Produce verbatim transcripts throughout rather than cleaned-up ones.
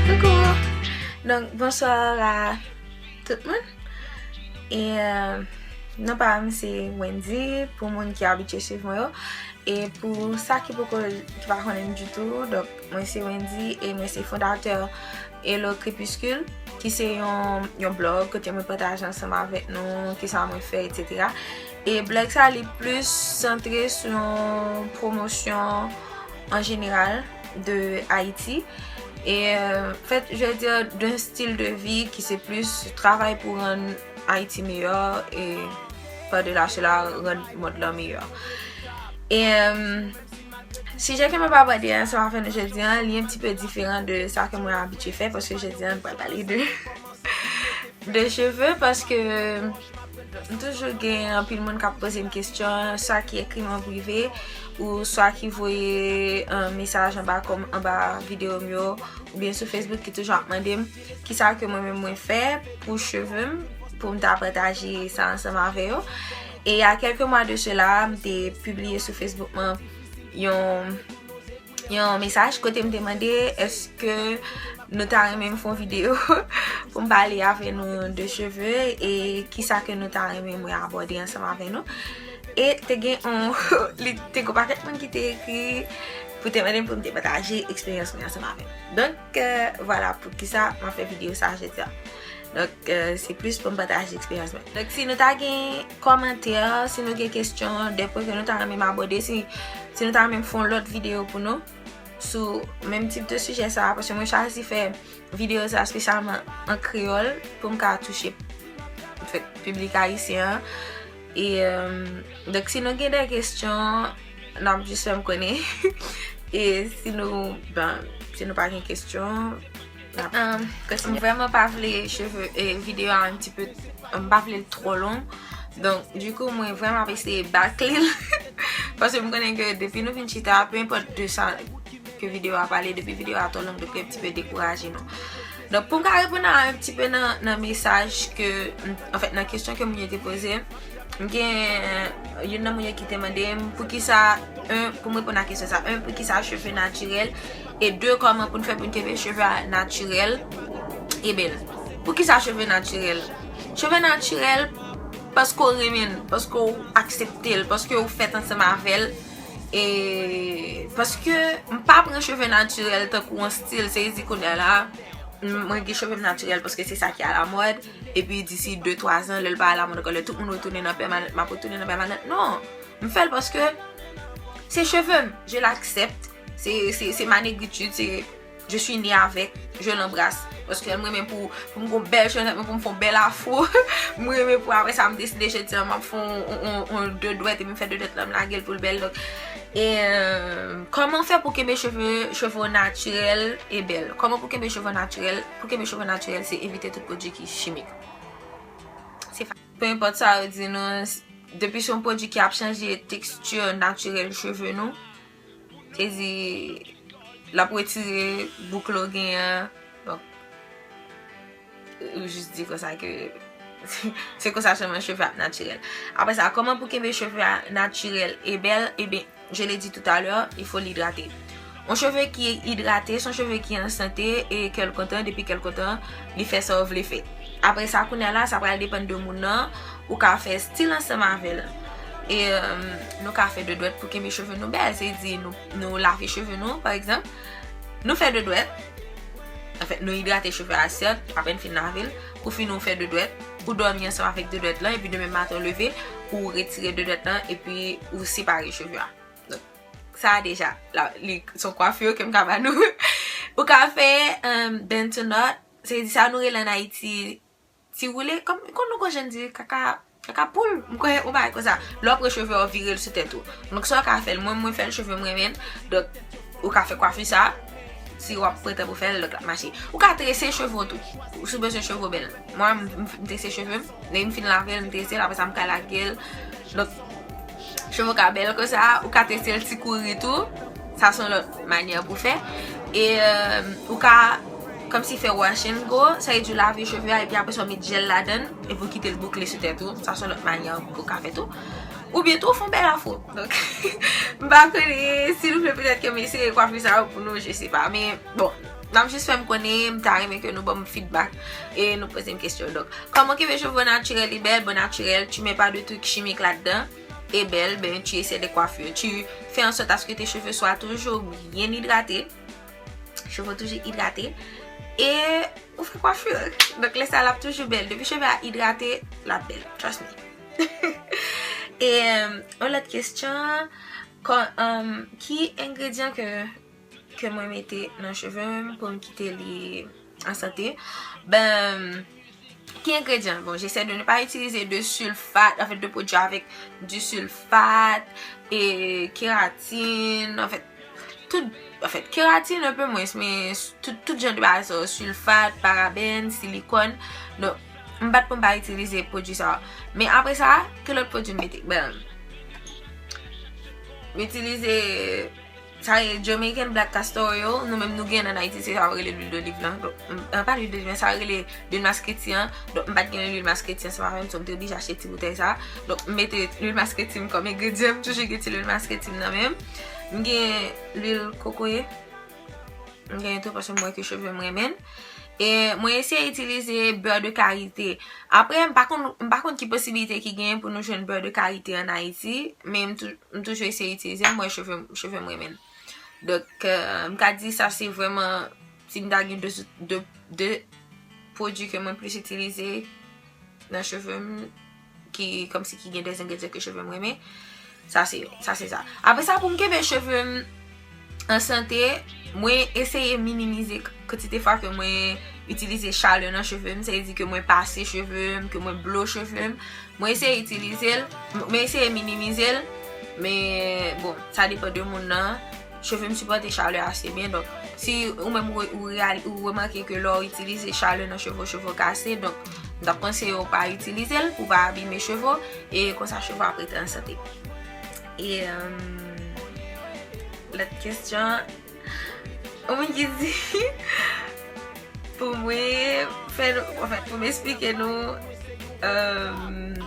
Koukou! Donk, bonswa a tout moun. E, euh, non pa m se Wendy, pou moun ki abitye swiv mwen yo. E pou sa ki poko, ki pa konnen m ditou, donk, mwen se Wendy e mwen se fondatè Hello Crépuscule, ki se yon, yon blog kote mwen pataje ansanm avèk nou kisa mwen fè, etsetera. E blog sa, li plis santre sou yon pwomosyon an jeneral de Ayiti. E, euh, en fait, je vais dire d'un style de vie ki se plis travay pou rann Ayiti meyè e par delà cela, rann mond lan meyè. E, euh, sijè ke mwen ap abòde ansanm avè nou jodi a, li un petit peu diferan de sa ke mwen abitye fè, paske jodi a, nou pral pale de, de cheve, paske m toujou gen anpil moun k ap poze m kesyon, swa ki ekri m an prive, ou swa ki voye, euh, mesaj anba kòm-, anba videyo m yo, oubyen sou Facebook ki toujou ap mande m kisa ke mwen menm mwen fè pou cheve m, pou m ta pataje sa ansanm avè yo. E il y a quelques mois de cela, m te pibliye sou Facebook mwen yon, yon mesaj kote m te mande èske nou ta renmen m fè yon videyo pou m pale avè nou de cheve e kisa ke nou ta renmen mwen abòde ansanm avè nou. E te gen yon, li te gen pakèt moun ki te ekri pou te mande m pou m te pataje eksperyans mwen ansanm avè nou. Donk, euh, vwala poukisa m ap fè videyo sa jodi a. Donk, euh, se plis pou m pataje eksperyans mwen. Donk, si nou ta gen kòmantè, si nou gen kesyon, de pwen ke nou ta renmen m abòde, si, si nou ta renmen m fè yon lòt videyo pou nou, sou menm tip de sijè sa, paske mwen chwazi fè videyo sa espesyalman an kreyòl pou m ka touche, an fèt, piblik ayisyen an. E, euh, donk, si nou gen de kesyon, n ap jis fè m konnen. E si nou, ben, si nou pa gen kesyon, n ap kontinye. M vrèman pa vle cheve, e, videyo a un petit peu, m pa vle l twò long. Donk, dikou, mwen vrèman ap eseye bakle l. Paske m konnen ke depi nou vin chita, peu importe de sa ke videyo a pale, depi videyo a twò long, depi un petit peu dekouraje nou. Donk, pou m ka reponn a un petit peu nan, nan mesaj ke, an fèt, nan kesyon ke moun yo te poze, m gen youn nan moun yo ki te mande m poukisa, un, pou m reponn a kesyon sa, un, poukisa cheve natirèl, e de, kòman pou n fè pou n kenbe cheve a natirèl e bèl. Poukisa cheve natirèl? Cheve natirèl paske w renmen l, paske w aksepte l, paske w fèt ansanm avè l. E paske m pa pran cheve natirèl tankou yon stil, se di kounye a la, m, mwen gen cheve m natirèl paske se sa ki alamòd, epi disi de twa zan, lè l pa alamòd ankò, lè tout moun retounen nan pèmanant, m ap retounen nan pèmanant. Non, m fè l paske se cheve m, je l'accepte, se, se, se ma négritude, se je suis née avec, je l'embrasse. Paske m renmen pou, pou m gon bèl cheve nan tèt mwen, pou m fè yon bèl afro. M renmen pou apre sa, m deside jodi a, m ap fè yon, yon, yon, yon de dwèt, epi m fè de dwèt lan, m lage l pou l bèl. Donk, e, euh, kòman fè pou kenbe cheve, cheve w natirèl e bèl? Kòman pou kenbe cheve w natirèl? Pou kenbe cheve w natirèl, se evite tout pwodui ki chimik. Se fa-, peu importe sa yo di nou, s-, depi se yon pwodui ki ap chanje teksti natirèl cheve nou, se di, l ap retire bouk la w genyen an. Donk, ou jis di konsa ke se konsa sèlman cheve ap natirèl. Apre sa, kòman pou kenbe cheve a natirèl e bèl? Ebyen, je l'ai dit tout à l'heure, il faut l'hydrater. Yon cheve ki idrate, se yon cheve ki an sante e kè l kontan, depi kè l kontan, li fè sa w vle fè. Apre sa, kounye a la, sa pral depann de moun nan, ou ka fè stil ansanm avè l. E, euh, nou ka fè de dwèt pou kenbe cheve nou bèl, se di nou, nou lave cheve nou, pa egzanp, nou fè de dwèt, anfèt, nou idrate cheve a, sèt, apre n fin lave l, pou fini ou fè de dwèt, ou dòmi ansanm avèk de dwèt lan, epi demen maten w leve, ou retire de dwèt lan, epi ou separe cheve a. Donk, sa a deja, la, li, se yon kwafi ke m ka ba nou. Ou ka fè, euh, bend to knot, se di sa nou rele ann Ayiti, ti woule, kòm, kon nou gon jèn di, kaka, kaka poul, m kwè, yon bagay konsa. Lè w pran cheve w, vire l sou tèt ou. Donk, sa w ka fè l, mwen, mwen fè l, cheve m renmen l. Donk, ou ka fè kwafi sa, si w ap pran tan pou fè l, donk, l ap mache. Ou ka trese cheve w tou, si w bezwen cheve w bèl. Mwen, m, m, m trese cheve m, lè m fin lave l, m trese l, apre sa, m ka lage l. Donk, cheve w ka bèl konsa, ou ka trese l ti kouri tou. Sa se yon lòt manyè pou fè. E, euh, ou ka, kòmsi fè wash and go, sa vle di w lave cheve a, epi apre sa w met jèl ladan l, epi w kite l boukle sou tèt ou. Sa se yon lòt manyè ou ka fè tou. Oubyen tou w fè yon bèl afro. Donk, m pa konnen, silvouplè, petèt ke m eseye kwafi sa yo pou nou, je sais pas. Men, bon, n ap jis fè m konnen, m ta renmen ke nou ban m feedback e nou poze m kesyon. Donk, comment kenbe cheve w natirèl e bèl? Bon, natirèl, tu mets pas de trucs chimiques là-dedans. E bèl, ben, tu essaies de coiffer. Tu fais en sorte à ce que tes cheveux soient toujours bien hydratés. Cheve w toujou idrate. E ou fè kwafi. Donk, lè sa, l ap toujou bèl. Depi cheve a idrate, l ap bèl. Trust me. E, euh, yon lòt kesyon, kò-, um, ki engredyan ke, ke mwen mete nan cheve m pou m kite li an sante? Ben, ki engredyan? Bon, j'essaie de ne pas utiliser de sulfate, en fait, de produits avec du sulfate et kératine, en fait, tout, en fait, kératine un peu moins, men tout, tout jan de bagay sa, sulfate, paraben, silikòn. Donk, m bat pou m pa itilize pwodui sa yo. Men apre sa, ki lòt pwodui m mete? Ben, m itilize, sa ye Jamaican Black Castor Oil, nou menm nou gen an Ayiti, se sa yo rele lwil doliv lan. Donk, m, an, pa lwil doliv, men sa yo rele lwil maskreti an. Donk, m pa t gen lwil maskreti an, se pa menm, so m te oblije achte ti boutèy sa. Donk, m mete lwil maskreti m kòm engredyan, m toujou gen ti lwil maskreti m nan men m. M gen lwil kokoye. M gen tou paske m wè ke cheve m renmen l. E mwen eseye itilize beurre de karité. Apre, m pa konn, m pa konn ki posibilite ki genyen pou nou jwenn beurre de karité an Ayiti, men m tou-, m toujou eseye itilize l, m wè cheve m, cheve m renmen l. Donk, euh, m ka di sa se vrèman, si m ta gen de, de, de pwodui ke mwen plis itilize nan cheve m, ki, kòmsi ki gen de engredyan ke cheve m renmen, sa se yo, sa se sa. Apre sa, pou m kenbe cheve m an sante, mwen eseye minimize k-, kantite fwa ke mwen itilize chalè nan cheve m, sa vle di ke mwen pase cheve m, ke mwen blo cheve m. Mwen eseye itilize l, m-, mwen eseye minimize l, men bon, sa depann de moun nan. Cheve m sipòte chalè ase byen, donk si ou menm ou, ou, reali-, ou remake ke lè w itilize chalè nan cheve w, cheve w kase, donk m t ap konseye w pa itilize l pou w pa abime cheve w, e konsa cheve w ap rete an sante. E, euh, lòt kesyon, yon moun ki di, pou mwen fè nou, anfen, pou m esplike nou, euh,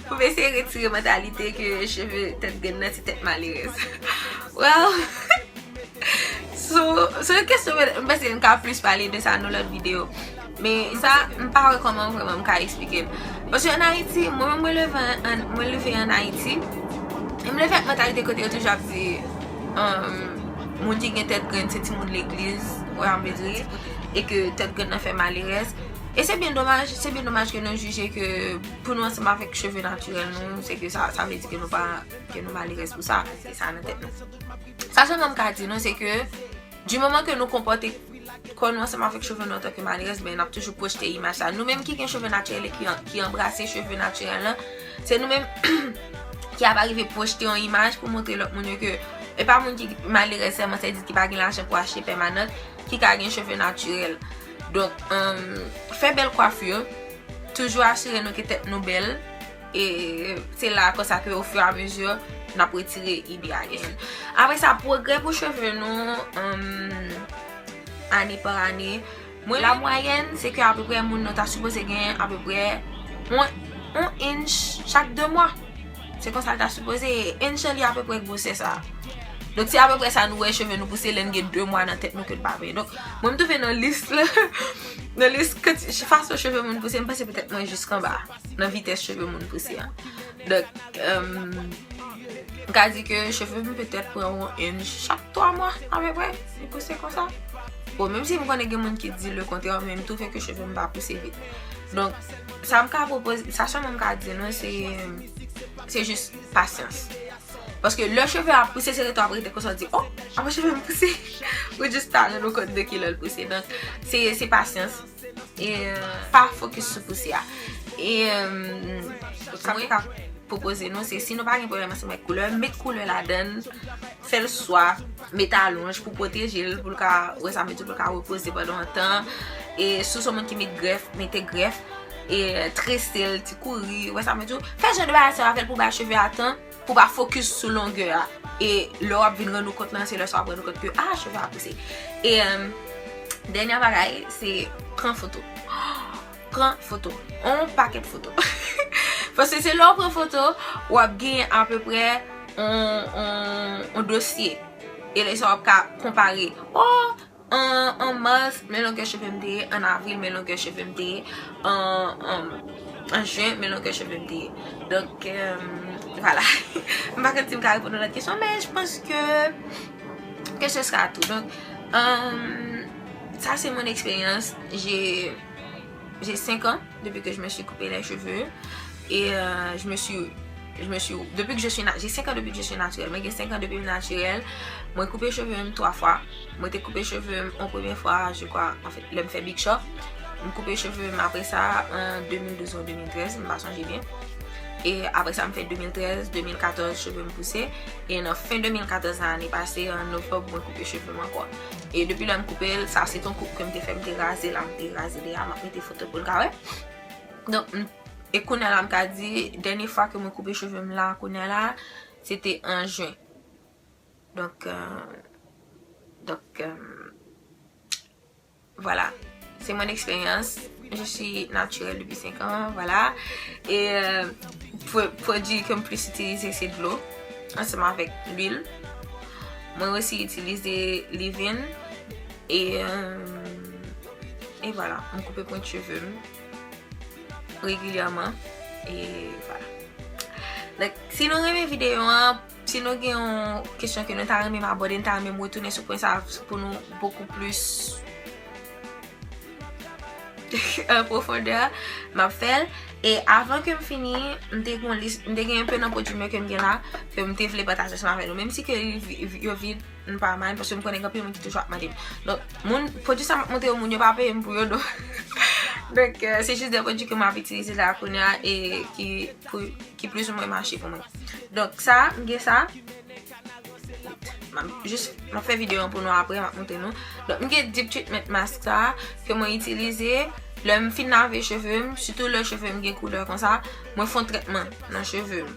pou m eseye retire mantalite ke cheve tèt grenn nan se tèt malerèz. Well, so, se yon kesyon, m panse m ka plis pale de sa nan lòt videyo. Men sa, m pa wè kòman vrèman m ka eksplike l. Paske an Ayiti, mwen menm mwen leve an, an, mwen leve an Ayiti. E m leve ak mantalite kote yo toujou ap di, um, moun ki gen tèt grenn se timoun legliz, wè sa m vle di, e ke tèt grenn nan fè malerèz. E se byen domaj, se byen domaj ke nou jije ke pou nou ansanm avèk cheve natirèl nou, se ke sa, sa vle di ke nou pa, ke nou malerèz pou sa, se sa nan tèt nou. Sa sèlman m ka di nou, se ke di moman ke nou konpòte kò nou ansanm avèk cheve nou antanke malerèz, ben, n ap toujou pwojte imaj sa. Nou menm ki gen cheve natirèl e ki an-, ki anbrase cheve natirèl lan, se nou menm ki ap arive pwojte yon imaj pou montre lòt moun yo ke e pa moun ki malerèz sèlman, sa vle di ki pa gen lajan pou achte pèmanan, ki ka gen cheve natirèl. Donk, um, fè bèl kwafi, toujou asire nou ke tèt nou bèl, e se la konsa ke ofiramezu n ap retire ide a gen. Apre sa, pwogrè pou cheve nou, um, ane pa ane. Mwen, la mwayèn, se ke apeprè moun nan ta sipoze gen apeprè yon, yon inch chak de mwa. Se konsa l ta sipoze ye. Inch lan li apeprè gwosè sa. Donk, se apeprè sa nou wè cheve nou pouse lè n gen de mwa nan tèt nou ke n pa penyen. Donk, mwen, m twouve nan lis la, nan lis kanti-, fason cheve moun pouse, m panse petèt mwen jiskanba nan vitès cheve moun pouse an. Donk, um, m ka di ke cheve m petèt pran yon inch chak twa mwa, apeprè, li pouse konsa. Bon, menm si m konnen gen moun ki di le contraire, men m twouve ke cheve m pa pouse vit. Donk, sa m ka pwopoze, sa sèlman m ka di nou, se, se jis pasyans. Paske lè cheve ap pouse, se rete w ap rete konsa, w di, "Oh, avan cheve m pouse." Ou jis ta rann ou kont de kilè l pouse. Donk, se, se pasyans. E, euh, pa fokis sou pouse a. E, euh, sa mwen ka pwopoze nou, se si nou pa gen pwoblèm ansanm ak koulè, met koulè ladan l, fè l swa, met alonj pou pwoteje l, pou l ka, wè sa m di, pou l ka repoze pandan yon tan. E si w se yon moun ki met grèf, mete grèf, e trese l, ti kouri, wè sa m di, fè jan de bagay sa yo avè l pou bay cheve a tan, pou pa fokis sou longè a. E lè w ap vin rann ou kont lan, se lè sa w ap rann ou kont ke, ah, cheve a pouse. E, euh, dènye bagay, se pran foto. Pran foto. On pakèt foto. Paske se lè w pran foto, w ap gen apeprè yon, yon, yon dosye. E lè sa w ap ka konpare. Oh, an, an mas, men longè cheve m te ye, an avril, men longè cheve m te ye, an, an, an jen, men longè cheve m te ye. Donk, euh, vwala. M pa konn si m ka reponn ou lòt kesyon, men je pense que, que ce sera tout. Donc, euh, ça c'est mon expérience. J'ai, j'ai cinq ans depuis que je me suis coupé les cheveux. Et euh, je me suis, je me suis, depuis que je suis, na- j'ai cinq ans depuis que je suis naturelle. Mwen gen senk an depi m natirèl. Mwen koupe cheve m twa fwa. Mwen te koupe cheve m yon premye fwa, je crois, anfen, lè m fè Big Show. M koupe cheve m apre sa an de mil douz ou de mil trèz, m pa sonje byen. E apre sa, m fè de mil trèz, de mil katòz, cheve m pouse. E nan fen de mil katòz nan ane pase, an novanm, mwen koupe cheve m ankò. E depi lè m koupe l, sa se t yon koup ke m te fè, m te raze la, m te raze li a, m ap mete foto pou n ka wè. Donk, m- e kounye a la, m ka di, dènye fwa ke mwen koupe cheve m la, kounye a la, se te an jen. Donk, euh, donk, euh, voilà. C'est mon expérience. Je suis naturelle depuis cinq ans, voilà. E euh, pwo- pwodui ke m plis itilize se dlo ansanm avèk lwil. Mwen osi itilize leave-in e euh, e voilà, m koupe pwent cheve m regilyèman. E voilà. Donk, si nou renmen videyo an, si nou gen yon kesyon ke nou ta renmen m abòde, nou ta renmen m retounen sou pwen sa pou nou bokou plis an pwofondè, m ap fè l. E avan ke m fini, m te gen yon lis, m te gen enpe nan pwodui m yo ke m gen la, ke m te vle pataje ansanm avèk nou. Menm si ke yo vid, m pa mind, paske m konnen gen anpil moun ki toujou ap mande m. Donk, moun, pwodui sa m ap montre yo, moun yo pa peye m pou yo, donk. Donk, euh, se jis de pwodui ke m ap itilize la kounye a e ki, pou, ki plis ou mwen mache pou mwen. Donk, sa, m gen sa. M ap jis, m ap fè videyo an pou nou apre, m ap montre nou. Donk, m gen deep treatment mask sa a, ke mwen itilize. Lè m fin lave cheve m, sitou lè cheve m gen koulè konsa, mwen fè yon trètman nan cheve m.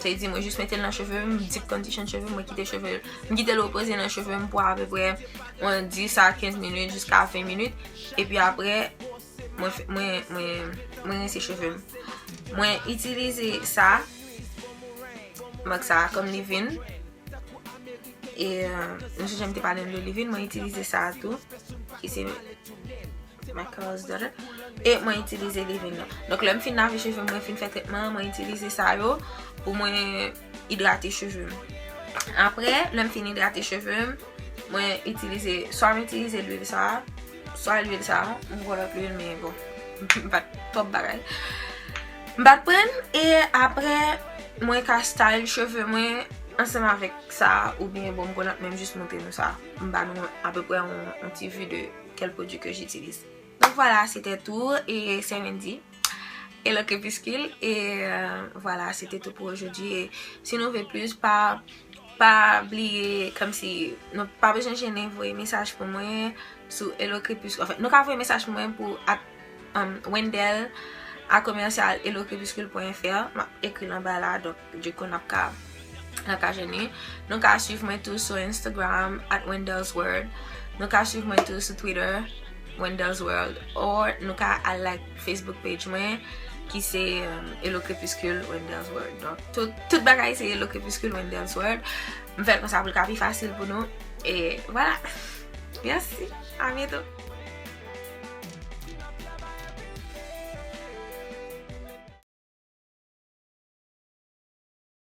Se di, mwen jis mete l nan cheve m, deep condition cheve m, mwen kite cheve, m kite l repoze nan cheve m pou apeprè yon dis a kenz minit, jiska ven minit. Epi apre, mwen, fè- mwen, mwen, mwen rense cheve m. Mwen itilize sa, mask sa, kòm leave-in. E, euh, m sonje m te pale de leave-in, mwen itilize sa tou, ki se My Color's Daughter. E mwen itilize leave-in nan. Donk, lè m fin lave cheve m, mwen fin fè trètman an, mwen itilize sa yo pou mwen idrate cheve m. Apre, lè m fin idrate cheve m, mwen itilize, swa m itilize lwil sa, swa lwil sa, m pran lòt lwil, men bon, m pa t twòp bagay. M pa t prann, e apre, mwen ka style cheve mwen ansanm avèk sa, oubyen, bon, m konn ap menm jis montre nou sa. M ba nou apeprè yon, yon ti vi de kèl pwodui ke j'utilise. Donc voilà, c'était tout, et c'est Wendy. Hello Crépuscule, et euh, voilà, c'était tout pour aujourd'hui. Et si nou vle plis, pa, pa bliye, kòmsi, nou pa bezwen jennen voye mesaj pou mwen sou Hello Crépuscule. Anfen, nou ka voye mesaj pou mwen pou at, um, Wendell a commercial hello crépuscule point F R. M ap ekri l anba la, donk, dikou, n ap ka, n ap ka jwenn li. Nou ka swiv mwen tou sou Instagram, at Wendell's World. Nou ka swiv mwen tou sou Twitter, Wendell's World. Or, nou ka al like Facebook page mwen, ki se, um, Hello Crépuscule Wendell's World. Donk, tout, tout bagay se Hello Crépuscule Wendell's World. M fè l konsa pou l ka pi fasil pou nou. E voilà. Mèsi. A byento.